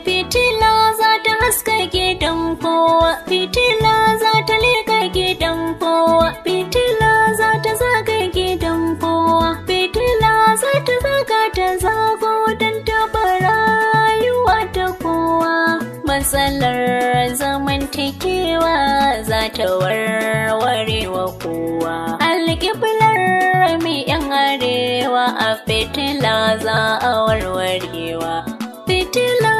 Fitila za ta haska gidan kowa, fitila za ta leƙa gidan kowa, fitila za ta zaga gidan kowa, fitila za ta zaga ta zago don taɓa rayuwa ta kowa. Matsalar zamantakewa za ta warware wa kowa. Alƙiblar mi 'yan arewa a fitila za a warwarewa. Fitila.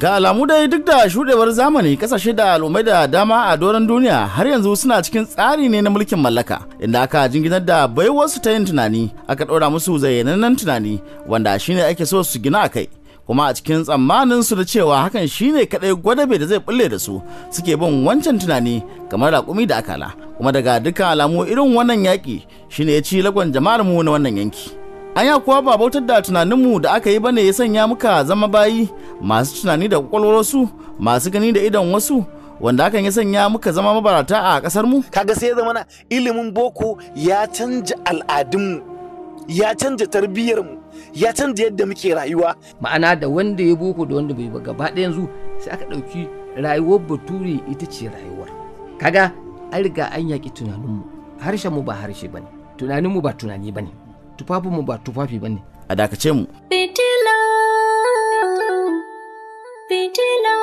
Ga alamu dai, duk da shuɗewar zamani, kasashe da al'ummai da dama a doron duniya har yanzu suna cikin tsari ne na mulkin mallaka, inda aka jinginar da baiwarsu ta yin tunani, aka ɗora musu zayyanannen tunani wanda shine ake so su gina a kai. Kuma a cikin tsammanin su da cewa hakan shine kadai gwadabe da zai bulle da su, suke bin wancan tunani kamar raƙumi da akala. Kuma daga dukkan alamu, irin wannan yaƙi shine ya ci lagon jama'ar mu na wannan yanki. Anya kuwa ba bautar da tunaninmu da aka yi bane ya sanya muka zama bayi masu tunani da kwakwalwar wasu, masu gani da idon wasu, wanda hakan ya sanya muka zama mabarata a kasar mu? Kaga sai ya zama na ilimin boko ya canja al'adunmu, ya canja tarbiyyarmu, ya canja yadda muke rayuwa. Ma'ana, da wanda ya boko da wanda bai ba, gaba ɗaya yanzu sai aka ɗauki rayuwar Bature ita ce rayuwar. Kaga an riga an yaƙi tunaninmu. Harshenmu ba harshe bane, tunaninmu ba tunani bane, tufafinmu ba tufafi bane. A dakace mu. Fitila, fitila,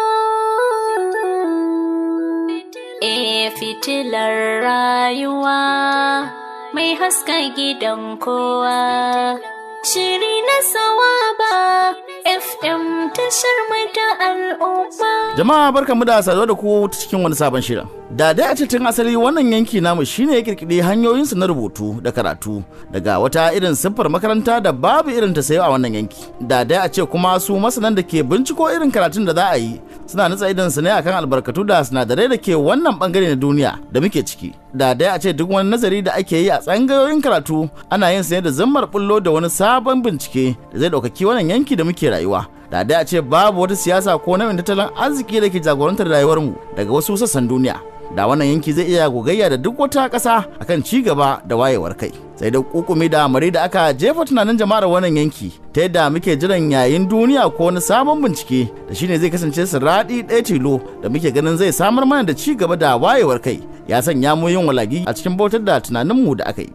fitilar rayuwa mai haska gidan kowa. Shiri na Sawaba FM, tashar mu ta al'umma. Jama'a, barkamu da saduwa da ku ta cikin wani sabon shirin. Da dai a cikin asali wannan yanki namu shine ya kirkiri hanyoyinsu na rubutu da karatu daga wata irin siffar makaranta da babu irin ta sayo a wannan yanki. Da dai a ce kuma su masanan da ke binciko irin karatun da za a yi suna nutsa idon su ne akan albarkatu da sinadarai da ke wannan bangare na duniya da muke ciki. Da dai a ce duk wani nazari da ake yi a tsangayoyin karatu ana yin sa ne da zammar bullo da wani sabon bincike da zai ɗaukaki wannan yanki da muke rayuwa. Da dai a ce babu wata siyasa ko nau'in tattalin arziki da ke jagorantar rayuwarmu daga wasu sassan duniya, da wannan yanki zai iya gogayya da duk wata ƙasa akan ci gaba da wayewar kai. Sai da kukumi da mari da aka jefa tunanin jama'ar wannan yanki, ta yadda muke jiran yayin duniya ko wani sabon bincike da shine zai kasance siradi ɗaya tilo da muke ganin zai samar mana da ci gaba da wayewar kai, ya sanya mu yin walagi a cikin bautar da tunaninmu da aka yi.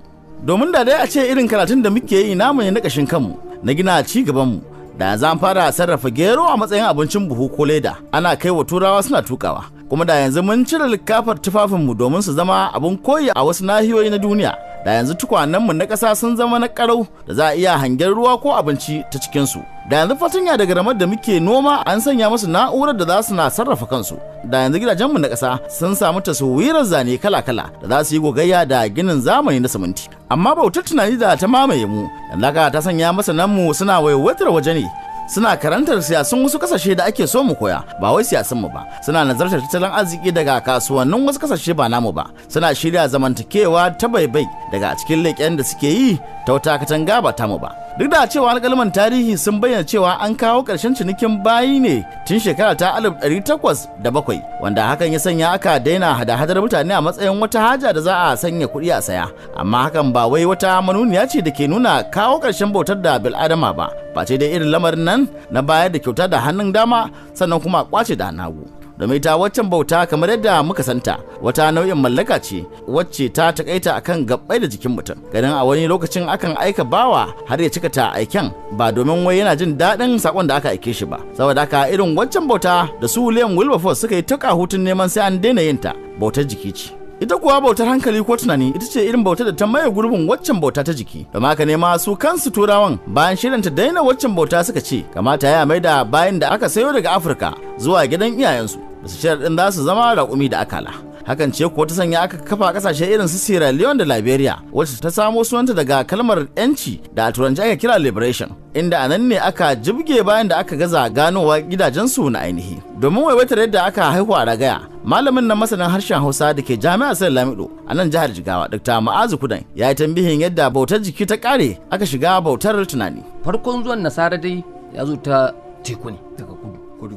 Domin da dai a ce irin karatun da muke yi namu ne na ƙashin kanmu na gina ci gabanmu, da yanzu an fara sarrafa gero a matsayin abincin buhu ko leda ana kai wa Turawa suna tukawa. Kuma da yanzu mun cire likafar tufafinmu domin su zama abin koyi a wasu nahiyoyi na duniya. Da yanzu tukwanenmu na ƙasa sun zama na karau da za a iya hangen ruwa ko abinci ta cikinsu. Da yanzu fatanya da garamar da muke noma an sanya musu na'urar da za su na sarrafa kansu. Da yanzu gidajenmu na ƙasa sun samu taswirar zane kala-kala da za su yi gogayya da ginin zamani na siminti. Amma bautar tunani da ta mamaye mu yanzu haka ta sanya masananmu suna waiwaitar waje ne, suna karantar siyasun wasu kasashe da ake so mu koya, ba wai siyasun mu ba. Suna nazartar tattalin arziki daga kasuwannin wasu kasashe ba namu ba. Suna shirya zamantakewa ta baibai daga cikin leƙen da suke yi ta wata katanga ba tamu ba. Duk da cewa alƙalman tarihi sun bayyana cewa an kawo ƙarshen cinikin bayi ne tun shekara ta 1807, wanda hakan ya sanya aka daina hada-hadar mutane a matsayin wata haja da za a sanya kuɗi a saya, amma hakan ba wai wata manuniya ce da ke nuna kawo ƙarshen bautar da bil'adama ba, face dai irin lamarin nan na bayar da kyauta da hannun dama sannan kuma a kwace da hannun hagu. Domin ita waccan bauta kamar yadda muka santa wata nau'in mallaka ce wacce ta takaita akan gabbai da jikin mutum. Ganin a wani lokacin akan aika bawa har ya cika ta aiken ba domin wai yana jin daɗin sakon da aka aike shi ba. Saboda haka irin waccan bauta da su William Wilberforce suka yi tuka hutun neman sai an daina yin ta, bautar jiki ce. Ita kuwa bautar hankali ko tunani ita ce irin bautar da ta maye gurbin waccan bauta ta jiki. Da haka ne ma su kansu Turawan, bayan shirin ta daina waccan bauta, suka ce kamata ya mai da bayan da aka sayo daga Afirka zuwa gidan iyayensu, basu sharaɗin za su zama raƙumi da akala. Hakan ce kuwa ta sanya aka kafa kasashe irin su Sierra Leone da Liberia, wacce ta samo sunanta daga kalmar yanci da a Turanci aka kira liberation, inda a nan ne aka jibge bayan da aka gaza ganowa gidajensu na ainihi. Domin waiwaitar yadda aka haihu a ragaya, malamin na masanin harshen Hausa da ke Jami'ar Sir Lamido a nan jihar Jigawa, Dr. Ma'azu Kudan, ya yi tambihin yadda bautar jiki ta kare aka shiga bautar tunani. Farkon zuwan Nasara dai ya zo ta teku ne daga kudu. Kudu.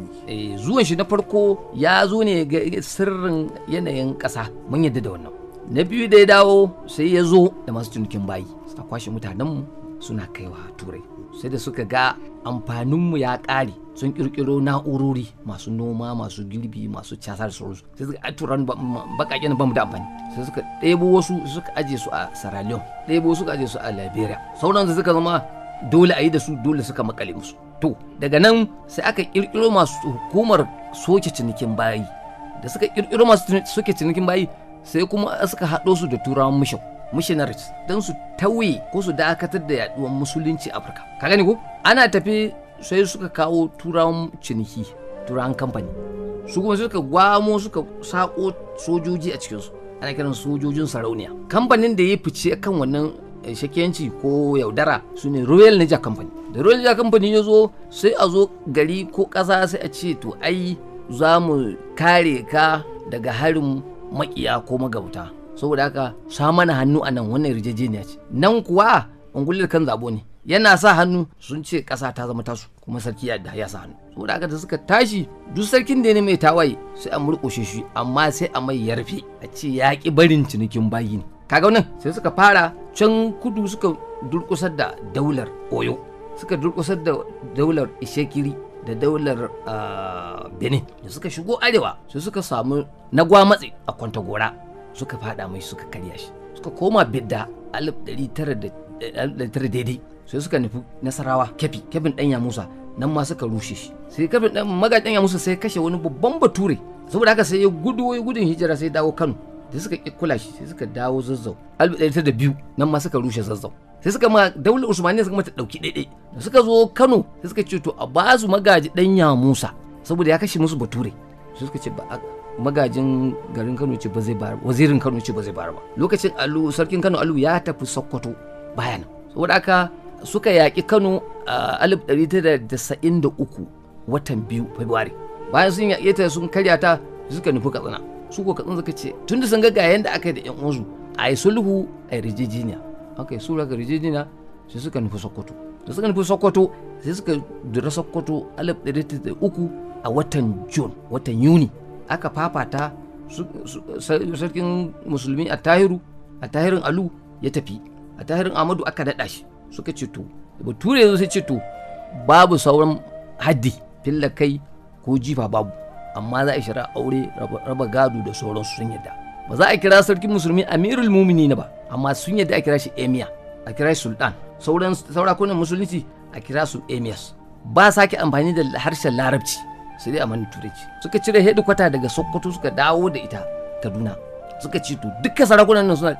Zuwan shi na farko ya zo ne ga sirrin yanayin ƙasa, mun yadda da wannan. Na biyu da ya dawo, sai ya zo da masu cinikin bayi, suna kwashe mutanenmu suna kaiwa Turai, sai da suka ga Amfaninmu ya ƙare, sun ƙirƙiro na'urori masu noma, masu girbi, masu casa da sauransu. Sai suka a turan baƙaƙen ba mu da amfani, sai suka ɗebo wasu suka aje su a Sierra Leone, ɗebo suka aje su a Liberia, sauran su suka zama dole a yi da su, dole suka makale musu. To daga nan sai aka ƙirƙiro masu hukumar soke cinikin bayi. Da suka ƙirƙiro masu soke cinikin bayi, sai kuma suka haɗo su da turawan mishan, missionaries, don su tauye ko su dakatar da yaduwar musulunci Afirka. Ka gani ko? Ana tafi sai suka kawo turawan ciniki, turawan kamfani. Su kuma suka gwamo, suka sako sojoji a cikinsu, ana kiran sojojin sarauniya. Kamfanin da ya fice kan wannan shakiyanci ko yaudara su ne Royal Niger Company. Da Royal Niger Company ya zo, sai a zo gari ko ƙasa, sai a ce to ai za mu kare ka daga harin makiya ko magauta, saboda haka sa mana hannu a nan, wannan yarjejeniya ce. Nan kuwa ungulir kan zabo ne yana sa hannu, sun ce ƙasa ta zama tasu, kuma sarki ya ya sa hannu. Saboda haka da suka tashi, duk sarkin da ne mai tawaye sai a murƙushe shi, amma sai a mai yarfe a ce ya ƙi barin cinikin bayi ne. Kaga wannan, sai suka fara can kudu, suka durƙusar da daular Oyo, suka durƙusar da daular Ishekiri da daular Benin. Da suka shigo arewa, sai suka samu na Gwamatse a Kwantagora, suka fada mai, suka karya shi, suka koma Bidda 1900 daidai. Sai suka nufi Nasarawa, Kefi, Kefin Ɗanya Musa, nan ma suka rushe shi. Sai Kefin ɗan Magaji Ɗanya Musa sai kashe wani babban bature, saboda haka sai ya gudu, ya gudun hijira, sai dawo Kano. Da suka ƙi kula shi, sai suka dawo Zazzau 1902, nan ma suka rushe Zazzau. Sai suka ma daular Usmaniya suka mata ɗauki ɗaiɗai. Da suka zo Kano, sai suka ce to a ba su Magaji Ɗanya Musa saboda ya kashe musu bature. Sai suka ce ba, magajin garin Kano ce ba zai bayar, wazirin Kano ce ba zai bayar ba. Lokacin Alu, sarkin Kano Alu, ya tafi Sokoto, baya nan. Saboda haka suka yaƙi Kano a 1993, watan 2, February. Bayan sun yaƙe ta, sun karya ta, suka nufi Katsina. Su ko Katsina suka ce tunda sun ga ga yanda aka yi da yan uwansu, a yi sulhu, a yi rijejeniya. Aka yi sulhu, aka rijejeniya, sai suka nufi Sokoto. Da suka nufi Sokoto, sai suka dira Sokoto 1903 a watan June, watan Yuni. Aka fafata, sarkin musulmi a Tahiru, a Tahirin Alu ya tafi, a Tahirin Amadu aka daɗa shi. Suka ce to bature yanzu sai ce to babu sauran haddi, filla kai ko jifa babu, amma za a shira aure, raba gado da sauransu. Sun yadda ba za a kira sarkin musulmi amirul mumini ba, amma sun yadda a kira shi emir, a kira shi sultan. Sauran saurakunan musulunci a kira su emirs. Ba sake amfani da harshen Larabci, sai dai amfani Turanci. Suka cire hedikwata daga Sokoto, suka dawo da ita Kaduna. Suka ce to dukkan sarakunan nan suna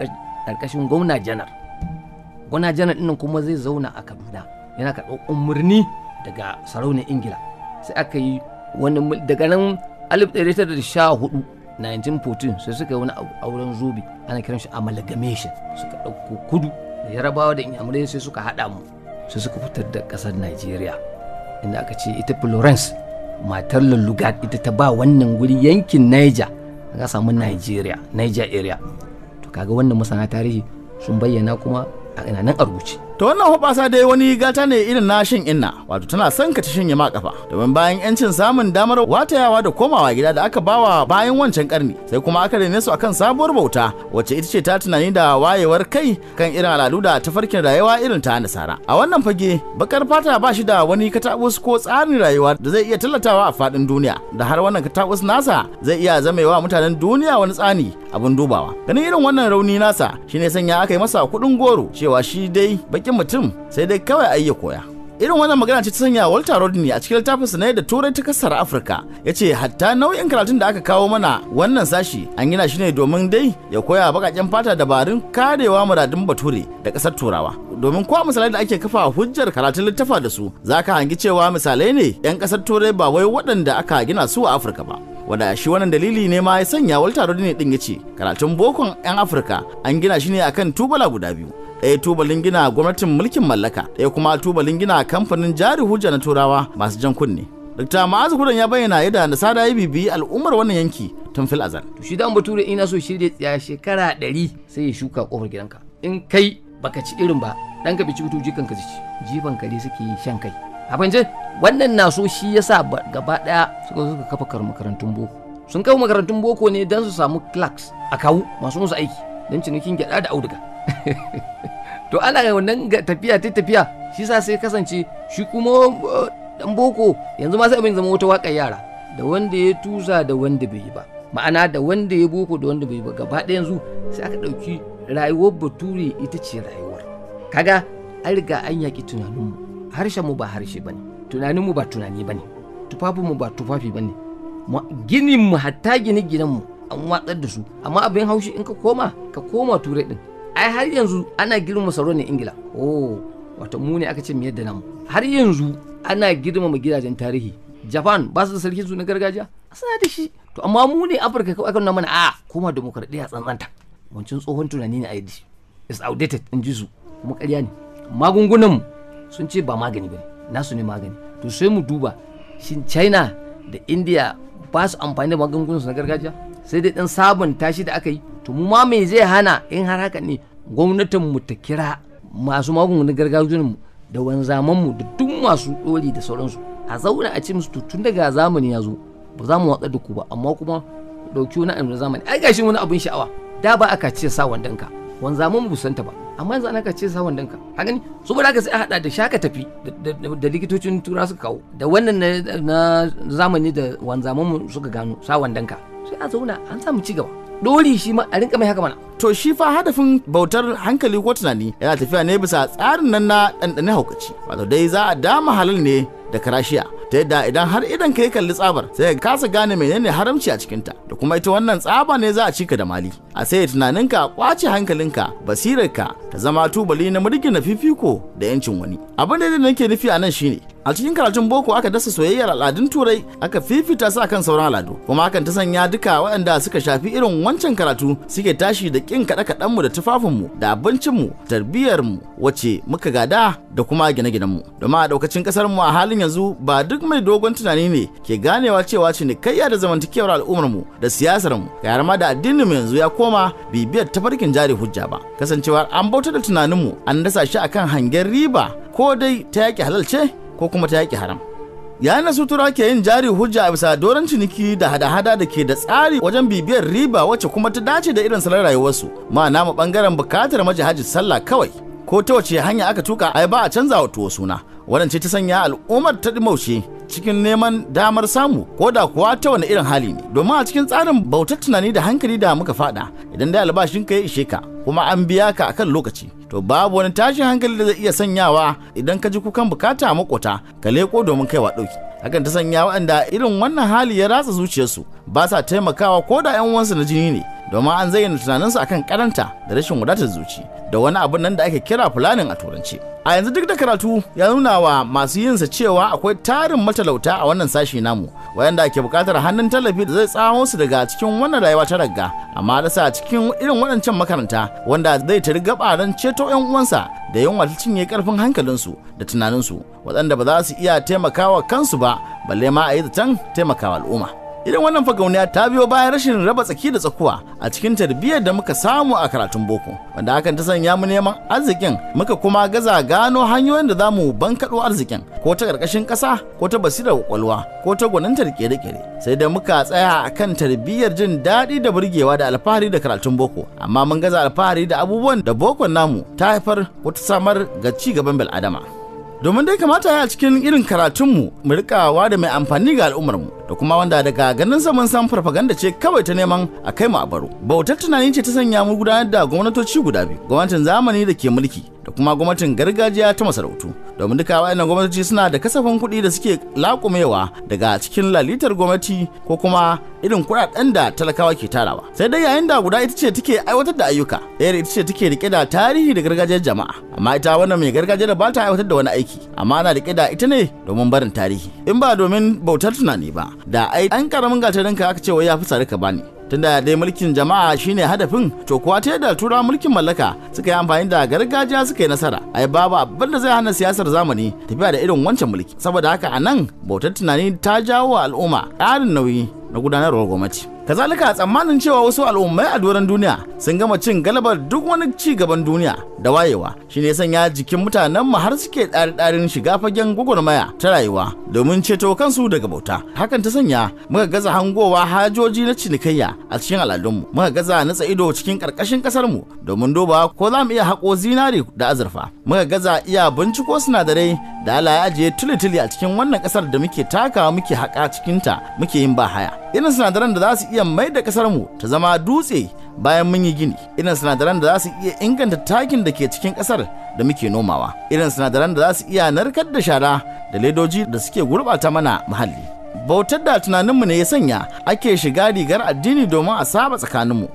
karkashin gwamna janar. Gwamna janar ɗin kuma zai zauna a Kaduna, yana karɓar umarni daga sarauniyar Ingila. Sai aka yi wani daga nan 1914, 1914, sai suka yi wani auren zobe, ana kiran shi amalgamation. Suka ɗauko kudu da Yarabawa da Inyamurai, sai suka haɗa mu, sai suka fitar da ƙasar Najeriya, inda aka ce ita Florence matar Lullugat ita ta ba wannan guri yankin Niger, aka samu Nigeria, Niger area. To kaga wannan masana tarihi sun bayyana, kuma a nan a rubuce. To wannan hoɓasa dai wani gata ne irin na shin inna, wato tana son ka ta shinye ma kafa, domin bayan yancin samun damar watayawa da komawa gida da aka bawa bayan wancan karni, sai kuma aka rene su akan sabuwar bauta wacce ita ce ta tunani da wayewar kai kan irin al'adu da tafarkin rayuwa irin ta nasara. A wannan fage bakar fata ba shi da wani katabus ko tsarin rayuwa da zai iya tallatawa a faɗin duniya, da har wannan katabus nasa zai iya zamewa mutanen duniya wani tsani abin dubawa. Ganin irin wannan rauni nasa shine sanya aka yi masa kuɗin goro cewa shi dai bakin mutum sai dai kawai ayi ya koya. Irin wannan magana ce ta sanya Walter Rodney a cikin littafinsa na yadda Turai ta kassara Afirka ya ce hatta nau'in karatun da aka kawo mana wannan sashi an gina shi ne domin dai ya koya baƙaƙen fata dabarun karewa muradun bature da ƙasar Turawa. Domin kuwa misalai da ake kafa hujjar karatun littafa da su, za ka hangi cewa misalai ne 'yan ƙasar Turai, ba wai waɗanda aka gina su a Afirka ba. Wanda shi wannan dalili ne ma ya sanya Walter Rodney din ya ce karatun bokon 'yan Afirka an gina shi ne akan tubala guda biyu, ɗaya tubalin gina gwamnatin mulkin mallaka, ɗaya kuma tubalin gina kamfanin jari hujja na Turawa masu jan kunne. Dr. Ma'azu Kudan ya bayyana yadda nasara ya bibiyi al'ummar wannan yanki tun fil azal. To shi dan bature ina so shirya tsaya shekara 100 sai ya shuka kofar gidanka. In kai baka ci irin ba, ɗanka bai ci mutu, jikan ka ci, jifan kare suke yi shan kai. A fahimce wannan na so shi yasa gaba ɗaya suka zo suka kafa makarantun boko. Sun kafa makarantun boko ne don su samu clerks, a kawu masu musu aiki don cinikin gyaɗa da auduga. To ana wannan tafiya ta tafiya, shi sa sai kasance shi kuma dan boko yanzu ma sai abin zama wata waƙar yara, da wanda ya tusa da wanda bai yi ba. Ma'ana da wanda ya boko da wanda bai yi ba, gaba ɗaya yanzu sai aka ɗauki rayuwar bature ita ce rayuwar. Kaga an riga an yaƙi tunaninmu. Harshen mu ba harshe bane, tunaninmu ba tunani bane, tufafinmu ba tufafi bane, ginin mu hatta gine-ginen mu an watsar da su. Amma abin haushi in ka koma turai din, ai har yanzu ana girmama sarauniyar Ingila. Oh, wato mu ne aka ce mu yadda namu. Har yanzu ana girmama gidajen tarihi. Japan ba su da sarkin su na gargajiya, suna da shi. To amma mu ne Afirka kawai aka nuna mana a koma demokradiyya tsantsanta. Wancan tsohon tunani ne a yadda is outdated in ji su, kuma ƙarya ne. Magungunan mu sun ce ba magani bane, nasu ne magani. To sai mu duba, shin China da India ba su amfani da magungunan su na gargajiya? Sai dai dan sabunta shi da aka yi. To mu ma me zai hana in har haka ne gwamnatin mu ta kira masu magungunan gargajiyan mu da wanzaman mu da duk masu dori da sauransu, a zauna a ce musu to tun daga zamani ya zo ba za mu watsar da ku ba, amma kuma ku dauki wani abu na zamani. Ai gashi wani abun sha'awa, da ba aka ce sa wandonka, wanzaman mu santa ba, amma yanzu ana ka ce sa wandonka. Ka gani? Saboda haka sai a hada da shaka tafi da likitocin tura suka kawo da wannan na zamani da wanzaman mu suka gano sa wandonka, sai a zauna an samu ci gaba. Dori shi ma a rinka mai haka mana. To shi fa hadafin bautar hankali ko tunani yana tafiya ne bisa tsarin nan na ɗanɗane haukaci. Wato dai za a dama halal ne da karashiya, ta yadda idan har idan ka yi kalli tsabar sai ka kasa gane menene haramci a cikinta, da kuma ita wannan tsaba ne za a cika da mali. A sai tunaninka kwace hankalinka, basirarka ta zama tubali na murgina fifiko da yancin wani. Abin da nake nufi a nan shine, a cikin karatun boko aka dasa soyayyar al'adun turai, aka fifita su akan sauran al'adu, kuma hakan ta sanya duka waɗanda suka shafi irin wancan karatu suke tashi da kin kaɗe-kaɗenmu da tufafinmu da abincinmu, tarbiyyarmu wacce muka gada da kuma gine-ginenmu. Domin a ɗaukacin ƙasarmu a halin yanzu ba duk mai dogon tunani ne ke ganewa cewa cinikayya da zamantakewar al'ummarmu da siyasarmu kai har ma da addininmu yanzu ya koma bibiyar tafarkin jari hujja ba. Kasancewar an bautar da tunaninmu, an dasa shi akan hangen riba, ko dai ta yaƙi halal ce ko kuma ta yaƙi haram. Yayin da sutura ke yin jari hujja a bisa doron ciniki da hada-hada da ke da tsari wajen bibiyar riba wacce kuma ta dace da irin salon rayuwarsu, ma'ana mu bangaren bukatar majihaji sallah kawai, ko ta wace hanya aka tuka ai ba a canza wa tuwo suna. Wannan ce ta sanya al'ummar ta dimaushe cikin neman damar samu ko da kuwa ta wani irin hali ne. Domin a cikin tsarin bautar tunani da hankali da muka fada, idan dai albashin ka ya ishe ka kuma an biya ka akan lokaci, to babu wani tashin hankali da zai iya sanyawa idan ka ji kukan bukata a makota ka leko domin kaiwa ɗauki. Hakan ta sanya waɗanda irin wannan hali ya ratsa zuciyarsu ba sa taimakawa ko da 'yan uwansu na jini ne, domin an zayyana tunaninsu akan karanta da rashin wadatar zuci da wani abun nan da ake kira fulanin a turanci. A yanzu duk da karatu ya nuna wa masu yinsa cewa akwai tarin matalauta a wannan sashi namu wayanda ke bukatar hannun tallafi da zai tsamo su daga cikin wannan rayuwa ta ragga, amma rasa a cikin irin waɗancan makaranta wanda zai tari gabaran ceto 'yan uwansa da yunwa ta cinye karfin hankalinsu da tunaninsu, waɗanda ba za su iya taimakawa kansu ba balle ma a yi zaton taimakawa al'umma. Irin wannan fagauniya ta biyo bayan rashin raba tsaki da tsakuwa a cikin tarbiyyar da muka samu a karatun boko, wanda hakan ta sanya mu neman arzikin muka kuma gaza gano hanyoyin da zamu bankaɗo arzikin, ko ta ƙarƙashin ƙasa ko ta basirar ƙwaƙwalwa ko ta gwanintar ƙere-ƙere. Sai da muka tsaya akan tarbiyyar jin daɗi da burgewa da alfahari da karatun boko, amma mun gaza alfahari da abubuwan da bokon namu ta haifar ko ta samar ga ci gaban bil'adama. Domin dai kamata ya cikin irin karatunmu mu rikawa da mai amfani ga al'ummarmu da kuma wanda daga ganin sa mun san farfaganda ce kawai ta neman a kai mu a baro. Bautar tunani ce ta sanya mu gudanar da gwamnatoci guda biyu, gwamnatin zamani da ke mulki da kuma gwamnatin gargajiya ta masarautu. Domin duka waɗannan gwamnatoci suna da kasafin kuɗi da suke laƙumewa daga cikin lalitar gwamnati ko kuma irin kuɗaɗen da talakawa ke tarawa. Sai dai yayin da guda ita ce take aiwatar da ayyuka, ɗayar ita ce take rike da tarihi da gargajiyar jama'a. Amma ita wannan mai gargajiyar ba ta aiwatar da wani aiki, amma ana rike da ita ne domin barin tarihi. In ba domin bautar tunani ba, da ai an karamin gatarinka aka ce wai ya fi tsare ka bani. Tunda dai mulkin jama'a shine hadafin, to kuwa ta yadda turawa mulkin mallaka suka yi amfani da gargajiya suka yi nasara, ai babu abin da zai hana siyasar zamani tafiya da irin wancan mulki. Saboda haka a nan bautar tunani ta jawo wa al'umma ƙarin nauyi na gudanarwar gwamnati. Kazalika tsammanin cewa wasu al'ummai a doron duniya sun gama cin galabar duk wani ci gaban duniya da wayewa shine sanya jikin mutanen mu har suke ɗari-ɗarin shiga fagen gwagwarmaya ta rayuwa domin ceto kansu daga bauta. Hakan ta sanya muka gaza hangowa hajoji na cinikayya a cikin al'adunmu, muka gaza nutsa ido cikin ƙarƙashin ƙasarmu domin duba ko za mu iya haƙo zinari da azurfa, muka gaza iya binciko sinadarai da Allah ya ajiye tuli-tuli a cikin wannan ƙasar da muke takawa muke haƙa cikinta muke yin bahaya. Irin sinadaran da za su iya mai da ƙasarmu ta zama dutse bayan mun yi gini, irin sinadaran da za su iya inganta takin da ke cikin ƙasar da muke nomawa, irin sinadaran da za su iya narkar da shara da ledoji da suke gurɓata mana muhalli. Bautar da tunaninmu ne ya sanya ake shiga rigar addini domin a saba tsakaninmu.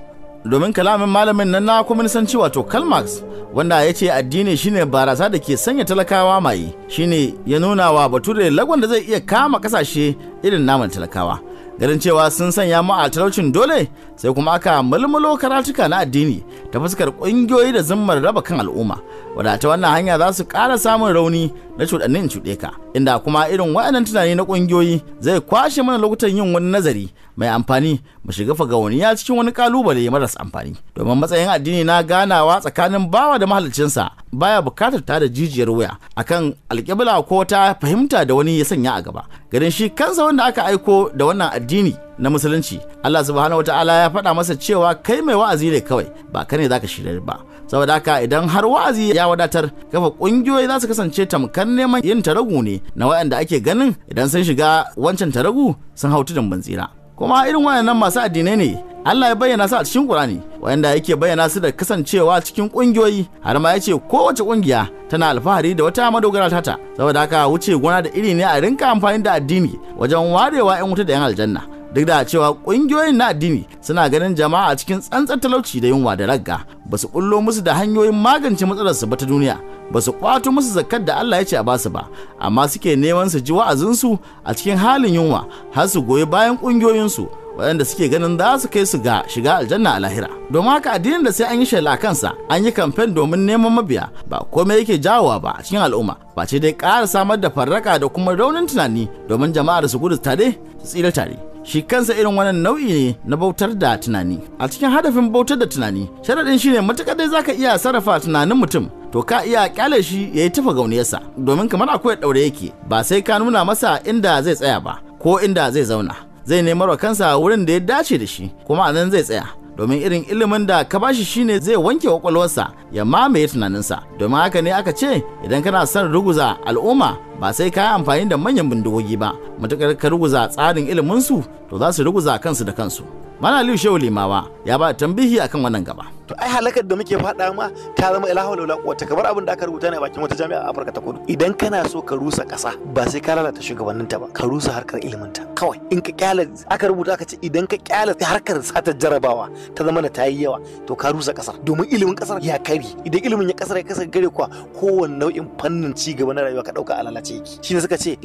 Domin kalamin malamin nan na kwaminisanci wato Karl Marx, wanda ya ce addini shine barasa da ke sanya talakawa maye, shine ya nuna wa bature lagon da zai iya kama kasashe irin naman talakawa. Ganin cewa sun sanya mu a talaucin dole, sai kuma aka mulmulo karatuka na addini ta fuskar ƙungiyoyi da zimmar raba kan al'umma, wadda ta wannan hanya za su ƙara samun rauni na cuɗannin cuɗe ka, inda kuma irin waɗannan tunani na ƙungiyoyi zai kwashe mana lokutan yin wani nazari mai amfani mu shiga fagauniya cikin wani ƙalubale maras amfani. Domin matsayin addini na ganawa tsakanin bawa da mahaliccinsa baya bukatar tada jijiyar wuya akan alƙibla ko ta fahimta da wani ya sanya a gaba. Ganin shi kansa wanda aka aiko da wannan addini na musulunci, Allah subhanahu wataala ya faɗa masa cewa kai mai wa'azi ne kawai, ba ka ne zaka shirya ba. Saboda haka idan har wa'azi ya wadatar, kafa ƙungiyoyi za su kasance tamkar neman yin taragu ne na waɗanda ake ganin idan sun shiga wancan taragu sun hau tudun bantsira. Kuma irin waɗannan masu addinai ne Allah ya bayyana su a cikin Qur'ani, wanda yake bayyana su da kasancewa cikin kungiyoyi, har ma yace kowace kungiya tana alfahari da wata madogara tata. Saboda haka wuce gona da iri ne a rinka amfani da addini wajen warewa 'yan wuta da 'yan aljanna. Duk da cewa kungiyoyin na addini suna ganin jama'a a cikin tsantsar talauci da yunwa da ragga, ba su bullo musu da hanyoyin magance matsalar su ba ta duniya, ba su kwato musu zakkar da Allah ya ce a basu ba, amma suke neman su ji wa'azinsu a cikin halin yunwa har su goyi bayan kungiyoyinsu waɗanda suke ganin za su kai su ga shiga aljanna a lahira. Domin haka addinin da sai an yi shela kansa, an yi kamfen domin neman mabiya, ba komai yake jawowa ba a cikin al'umma, ba ce dai ƙara samar da farraka da kuma raunin tunani domin jama'ar su gudu tare su tsira tare. Shi kansa irin wannan nau'i ne na bautar da tunani. A cikin hadafin bautar da tunani, sharaɗin shine matuƙar dai zaka iya sarrafa tunanin mutum, to ka iya kyale shi yayi tafa gauniyarsa, domin kamar akwai ɗaure yake, ba sai ka nuna masa inda zai tsaya ba ko inda zai zauna. Zai nemar wa kansa wurin da ya dace da shi, kuma a nan zai tsaya, domin irin ilimin da ka bashi shine zai wanke kwakwalwarsa ya mamaye tunaninsa. Domin haka ne aka ce idan kana son ruguza al'umma ba sai ka yi amfani da manyan bindigogi ba, matuƙar ka ruguza tsarin iliminsu to za su ruguza kansu da kansu. Malam Aliyu Shehu Limawa ya ba tambihi akan wannan gaba. To ai halakar da muke faɗa ma ta zama ila hawla wala quwwata, kamar abin da aka rubuta ne a bakin wata jami'a a Afirka ta Kudu. Idan kana so ka rusa ƙasa ba sai ka lalata shugabanninta ba, ka rusa harkar iliminta kawai. In ka kyale, aka rubuta aka ce idan ka kyale harkar satar jarabawa ta zama na ta yi yawa, to ka rusa ƙasar, domin ilimin ƙasar ya kare. Idan ilimin ya ƙasar ya kasar gare kuwa, kowanne nau'in fannin ci gaba na rayuwa ka ɗauka a lalace yake. Shine suka ce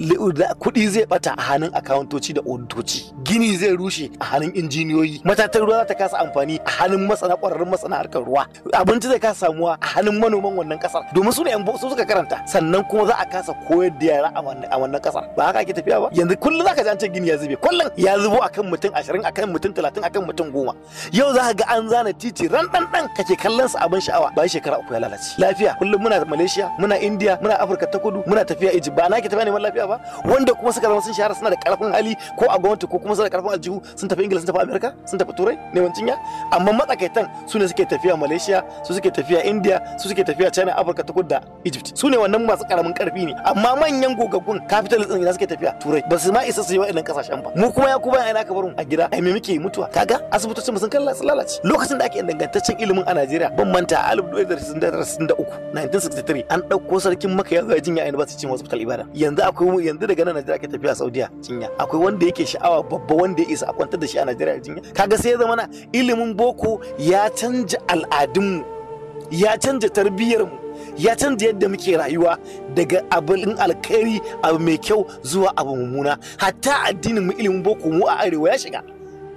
kuɗi zai bata a hannun akawuntoci da oditoci, gini zai rushe a hannun injiniyoyi, matatan ruwa za ta kasa amfani a hannun masana ƙwararrun masana harkar ruwa, abinci zai kasa samuwa a hannun manoman wannan kasar domin su ne yan su suka karanta, sannan kuma za a kasa koyar da yara a wannan kasar. Ba haka ake tafiya ba. Yanzu kullum zaka ji an ce gini ya zube, kullum ya zubo akan mutum 20, akan mutum 30, akan mutum 10. Yau za ka ga an zana titi ran dan dan kake kallon sa abin sha'awa, bayan shekara 3 ya lalace. Lafiya kullum muna Malaysia, muna India, muna Afirka ta Kudu, muna tafiya Egypt, ba na ke tafiya neman lafiya ba. Wanda kuma suka zama sun shahara suna da karfin hali ko a gwamnati ko kuma suna da karfin aljihu, sun tafi Ingila, sun tafi Amerika, sun tafi Turai neman cinya. Amma matsakaitan su ne suke tafiya Malaysia, su suke tafiya India, su suke tafiya China, Afirka ta Kudu da Egypt. Su ne wannan masu karamin karfi ne. Amma manyan gogaggun capitalist din ina suke tafiya? Turai. Ba su ma isa su yi wa'annan kasashen ba. Mu kuma ya ku bayan ina ka barin a gida, ai me muke mutuwa? Kaga asibitocin mu sun kalla sun lalace. Lokacin da ake dangantaccen ilimin a Najeriya, ban manta a 1963 an ɗauko sarkin Makka ya zo jinya a University Hospital Ibadan. Yanzu akwai, yanzu daga nan Najeriya ake tafiya Saudiya jinya. Akwai wanda yake sha'awa babba wanda ya isa a kwantar da shi a Najeriya jinya. Kaga sai ya zama na ilimin boko ya canja al'adunmu, ya canja tarbiyyarmu, ya canja yadda muke rayuwa daga abin alkhairi, abu mai kyau zuwa abu mummuna. Hatta addinin mu ilimin boko mu a arewa ya shiga.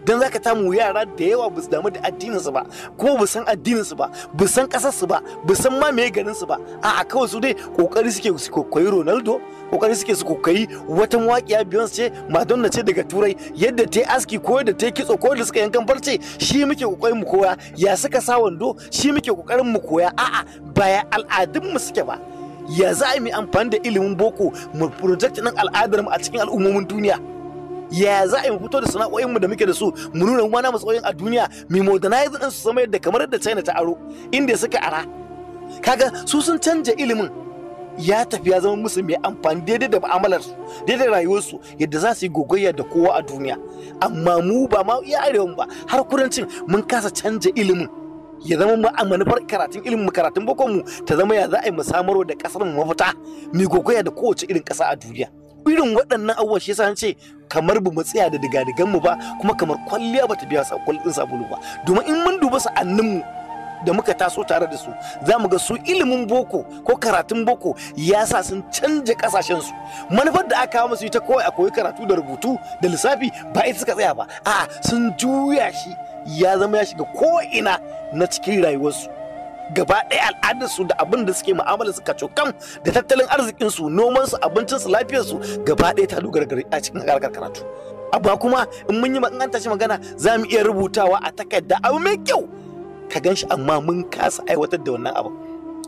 Dan zaka tamu yara da yawa ba su damu da addininsu ba, kuma ba san addininsu ba, ba san kasarsu ba, ba san ma meye garinsu ba. A'a, kawai su dai kokari suke su koyi Ronaldo, kokari suke su koyi wata mawaƙiya Beyonce ce, Madonna ce daga Turai, yadda ta yi aski ko yadda ta yi kitso ko yadda suka yankan farce, shi muke kokarin mu koya, ya suka sa wando shi muke kokarin mu koya. A'a, ba ya al'adun mu suke ba. Ya za a yi amfani da ilimin boko mu project ɗin al'adar mu a cikin al'ummomin duniya? Ya za a yi mu fito da sana'o'inmu da muke da su, mu nuna mu na matsayin a duniya, mu modernize din su zama yadda kamar yadda China ta aro, inda suka ara. Kaga su sun canja ilimin, ya tafi ya zama musu mai amfani daidai da mu'amalar su, daidai da rayuwar su, yadda za su yi gogayya da kowa a duniya. Amma mu ba ma iya arewan ba, har kudancin mun kasa canja ilimin ya zama mu a manufar karatun ilimin mu, karatun bokon mu ta zama ya za a yi mu samarwa da kasar mu mafita, mu gogayya da kowace irin kasa a duniya. Irin waɗannan abubuwan shi yasa ce kamar ba mu tsaya da digadigan mu ba, kuma kamar kwalliya ba ta biya kwallin sabulu ba. Domin in mun duba sa'annin mu da muka taso tare da su, za mu ga su ilimin boko ko karatun boko ya sa sun canja kasashen su. Manufar da aka musu ita kawai a koyi karatu da rubutu da lissafi ba ita suka tsaya ba, a'a, sun juya shi ya zama ya shiga ko ina na cikin rayuwarsu gaba ɗaya, al'adarsu da abin da suke mu'amala suka cokam da tattalin arzikinsu, nomansu, abincinsu, lafiyarsu, gaba ɗaya ta dogara a cikin harkar karatu. Amma kuma in mun yi in an tashi magana, za mu iya rubutawa a takarda abu mai kyau ka gan shi, amma mun kasa aiwatar da wannan abu.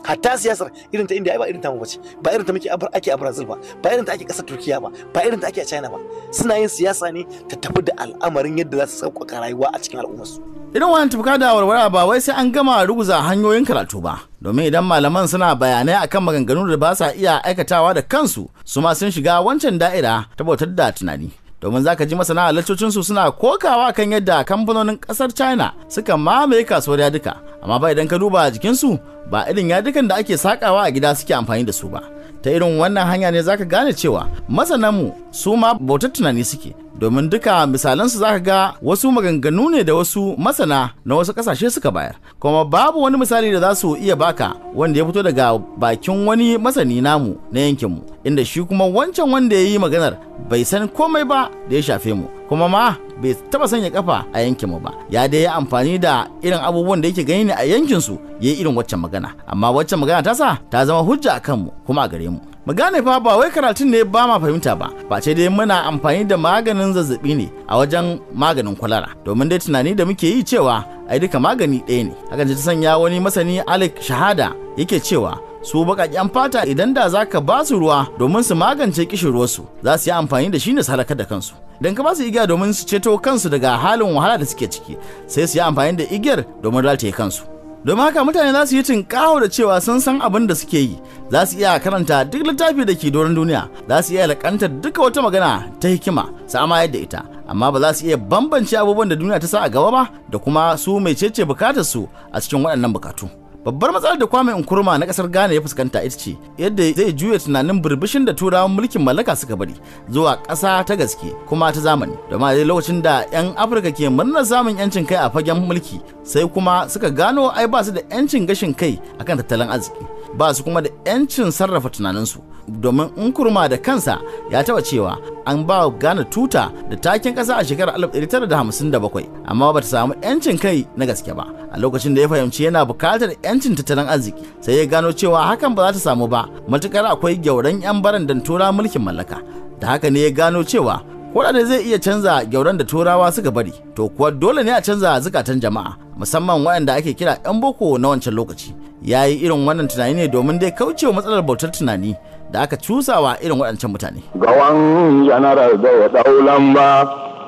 Hatta siyasar irin ta India ba irin ta mu bace, ba irin ta muke ake a Brazil ba, ba irin ta ake kasar Turkiya ba, ba irin ta ake a China ba. Suna yin siyasa ne ta tafi da al'amarin yadda za su sauƙaƙa rayuwa a cikin al'ummarsu. Irin wannan tufka da warwara ba wai sai an gama ruguza hanyoyin karatu ba, domin idan malaman suna bayanai akan maganganu da ba sa iya aikatawa da kansu, su ma sun shiga wancan da'ira ta bautar da tunani. Domin za ka ji masana laccocinsu suna kokawa kan yadda kamfanonin kasar China suka mamaye kasuwar yaduka, amma ba idan ka duba jikinsu ba irin yadukan da ake sakawa a gida suke amfani da su ba. Ta irin wannan hanya ne zaka gane cewa masananmu su ma bautar tunani suke, domin duka misalansu zaka ga wasu maganganu ne da wasu masana na wasu kasashe suka bayar, kuma babu wani misali da za su iya baka wanda ya fito daga bakin wani masani namu na yankinmu, inda shi kuma wancan wanda ya yi maganar bai san komai ba da ya shafe mu, kuma ma bai taba sanya kafa a yankinmu ba. Ya dai yi amfani da irin abubuwan da yake gani ne a yankinsu ya yi irin waccan magana, amma waccan magana ta sa ta zama hujja a kanmu kuma a gare mu. Mu gane fa ba wai karatun ne ba ma fahimta ba, face dai muna amfani da maganin zazzabi ne a wajen maganin kwalara, domin dai tunani da muke yi cewa ai duka magani ɗaya ne. Hakan ta sanya wani masani Alec Shahada yake cewa su baƙaƙen fata idan da za ka ba su ruwa domin su magance ƙishirwarsu, za su yi amfani da shi ne su halakar da kansu. Idan ka ba su igiya domin su ceto kansu daga halin wahala da suke ciki, sai su yi amfani da igiyar domin rataye kansu. Domin haka mutane za su yi tinkaho da cewa sun san abin da suke yi, za su iya karanta duk littafi da ke doron duniya, za su iya lakantar duka wata magana ta hikima su amayar da ita, amma ba za su iya bambance abubuwan da duniya ta sa a gaba ba da kuma su mecece bukatar su a cikin waɗannan bukatu. Babbar matsalar da Kwame Nkrumah na kasar Ghana ya fuskanta ita ce yadda zai juya tunanin burbushin da turawan mulkin mallaka suka bari zuwa ƙasa ta gaske kuma ta zamani. Domin a lokacin da 'yan Afirka ke murnar samun 'yancin kai a fagen mulki, sai kuma suka gano ai ba su da 'yancin gashin kai akan tattalin arziki, ba su kuma da 'yancin sarrafa tunaninsu. Domin Nkrumah da kansa ya taba cewa an ba Ghana tuta da taken ƙasa a shekarar 1957, amma ba ta samu 'yancin kai na gaske ba. A lokacin da ya fahimci yana bukatar 'yancin tattalin arziki, sai ya gano cewa hakan ba za ta samu ba matukar akwai gyauran 'yan barandan tura mulkin mallaka. Da haka ne ya gano cewa ko da zai iya canza gyauran da turawa suka bari, to kuwa dole ne a canza zukatan jama'a, musamman waɗanda ake kira 'yan boko na wancan lokaci. Ya yi irin wannan tunani ne domin dai kaucewa matsalar bautar tunani da aka cusawa irin waɗancan mutane. Gawan janaral da ya ɗau lamba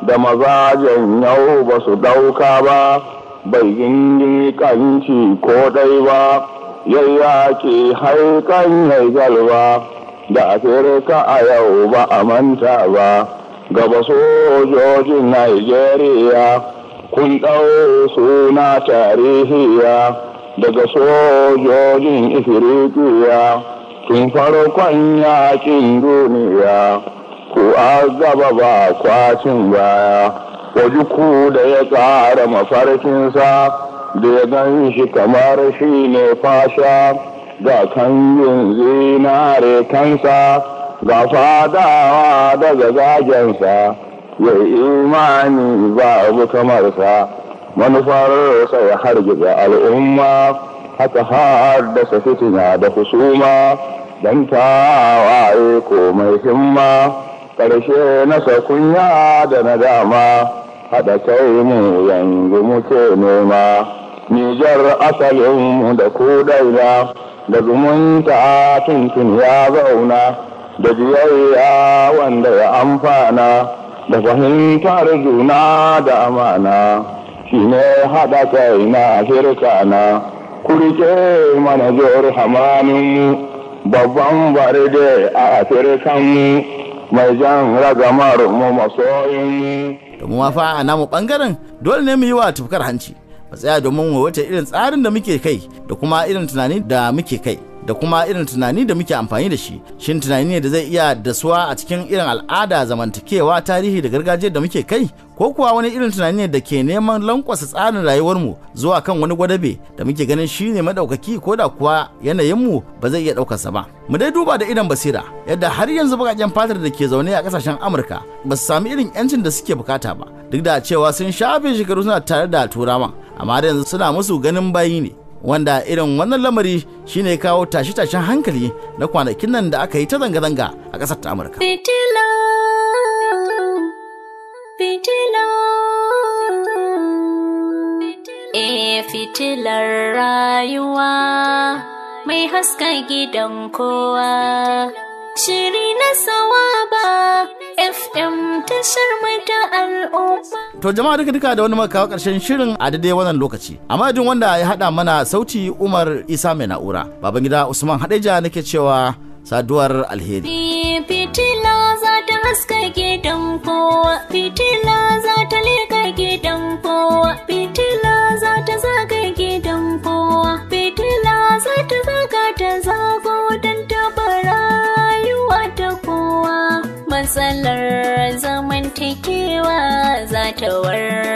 da mazajen yau ba su ɗauka ba, bai gingin kanci ko ɗai ba, yayyake haikan yai galba, da Afirka a yau ba a manta ba, gaba sojojin Nigeria kun ɗau suna tarihiya, daga sojojin Ifirikiya. Tun farkon yakin duniya ku a gaba ba kwacin baya, wajuku da ya ƙara mafarkinsa da ya gan shi kamar shi ne fasha, ga kangin zinare kansa, ga fadawa daga zagensa. Ya imani babu kamarsa, manufarsa ya hargitsa al'umma, haka haddasa fitina da husuma, don tawaye ko mai himma, ƙarshe nasa kunya da nadama, haɗa kai mu yanzu muke nema. Nijar asalinmu da kudaina, da zumunta tuntun ya zauna, da jiyayya wanda ya amfana, da fahimtar juna da amana, shi ne haɗa kai na Afirka na. Kurike mana jor hamaninmu, babban barde a Afirkanmu, mai jan ragamar mu masoyinmu. Domin ma fa a namu bangaren dole ne mu yi wa tufkar hanci, mu tsaya domin mu wata irin tsarin da muke kai da kuma irin tunani da muke kai da kuma irin tunani da muke amfani da shi. Shin tunani ne da zai iya dasuwa a cikin irin al'ada, zamantakewa, tarihi da gargajiyar da muke kai, ko kuwa wani irin tunani ne da ke neman lankwasa tsarin rayuwarmu zuwa kan wani gwadabe da muke ganin shine madaukaki, ko da kuwa yanayinmu ba zai iya ɗaukarsa ba. Mu dai duba da idon basira yadda har yanzu baƙaƙen fatar da ke zaune a ƙasashen Amurka ba su sami irin 'yancin da suke bukata ba, duk da cewa sun shafe shekaru suna tare da Turawan, amma da yanzu suna musu ganin bayi ne. Wanda irin wannan lamari shine kawo tashe-tashen hankali na kwanakin nan da aka yi ta zanga-zanga a ƙasar ta Amurka. Fitila, fitila, eh fitilar rayuwa mai haska gidan kowa. Shiri na Sawaba FM, tashar mata al'umma. To jama'a, duka duka da wani muka kawo ƙarshen shirin a daidai wannan lokaci. Amma duk wanda ya haɗa mana sauti, Umar Isa mai na'ura, Babangida Usman Hadeja nake cewa saduwar alheri. Fitila za ta haska gidan kowa, fitila za ta leƙa gidan kowa, fitila za ta zaga gidan kowa, fitila za ta zaga ta zago don taɓa rayuwa ta kowa. Matsalar zamantakewa za ta warware.